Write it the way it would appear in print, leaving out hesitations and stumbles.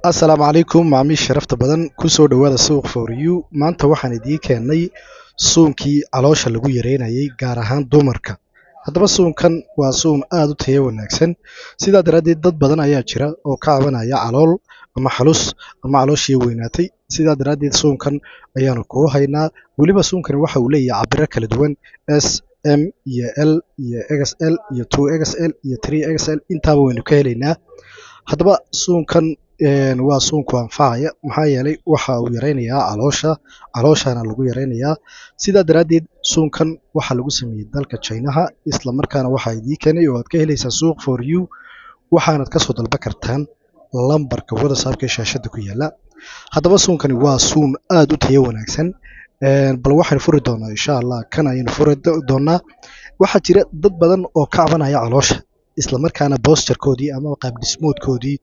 Assalaamu calaykum macaamiisha sharafta badan, kusoo dhawaada Suuq For You. Maanta waxaan idiin keennay suunkii caloosha lagu yareynayay, gaar ahaan dumarka. Haddaba suunkan waa suun aada u tayo wanaagsan. Sidaa daraaddeed dad badan ayaa jira oo ka cabanaya calool ama xalus ama calooshii weynaatay. Sidaa daraaddeed suunkan ayaanu kuu haynaa. Weliba suunkani waxa uu leeyahay cabiro kala duwan: S, M iyo L iyo XL iyo 2XL iyo 3XL, intaaba waynu ka helaynaa. Haddaba suunkan waa suunku anfacaya, maxaa yeelay waxa uu yareynayaa caloosha, calooshana lagu yareynayaa. Sidaa daraaddeed suunkan waxaa lagu sameeyey dalka Chinaha, isla markaana waxaa idiin keenay oo aad ka helaysaa Suuq For You. Waxaanad kasoo dalban kartaan lambarka WhatsAppka ee shaashada ku yaala. Haddaba suunkani waa suun aada u tayo wanaagsan. Bal waxaynu furi doonaa, insha Allah, kan ayaynu furi doonaa. Waxaa jira dad badan oo ka cabanaya caloosha, isla markaana posture-koodii ama qaab dhismoodkoodii